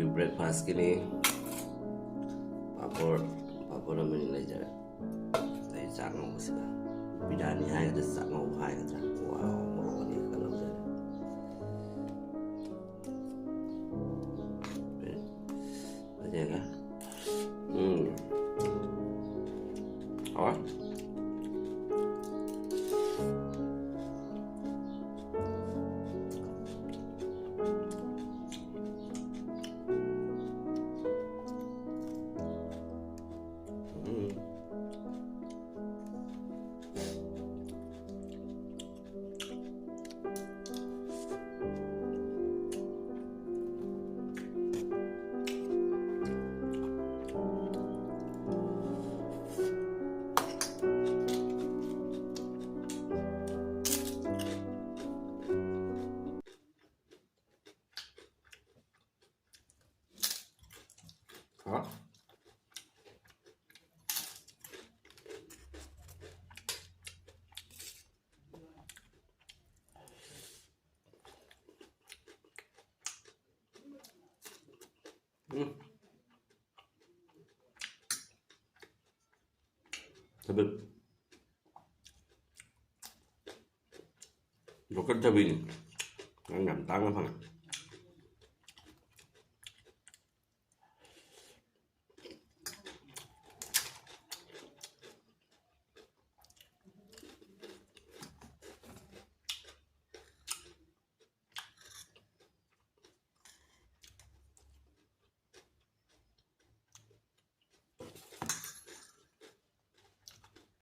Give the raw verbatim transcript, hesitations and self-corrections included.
ꯕ꯭ꯔꯦꯛꯐꯥꯁꯀꯤꯅꯤ꯫ ꯄꯥꯄꯣꯔ, ꯄꯥꯄꯣꯔ ꯑꯃꯅꯤ ꯂꯩꯖꯔꯦ꯫ ꯑꯩ ꯆꯥꯛ ꯉꯧꯕꯁꯤꯗ ꯕꯤꯔꯌꯥꯅꯤ ꯍꯥꯏꯒꯗ꯭ꯔꯥ, ꯆꯥꯛ ꯉꯧꯕ ꯍꯥꯏꯒꯗ꯭ꯔꯥ, ꯋꯥ ꯃꯣꯔꯣꯛ ꯑꯅꯤꯒ ꯂꯧꯖꯔꯦ꯫ ꯑꯗꯨꯒ, ꯎꯝ꯫ ꯍꯥꯎꯔꯦ꯫ ꯎꯝ꯫ ꯍꯥ? ꯎꯝ꯫ ꯊꯕꯤ꯫ ꯂꯣꯀꯦꯜ ꯊꯕꯤꯅꯤ꯫ ꯅꯪ ꯌꯥꯝ ꯇꯥꯡꯅ ꯐꯪꯉꯦ꯫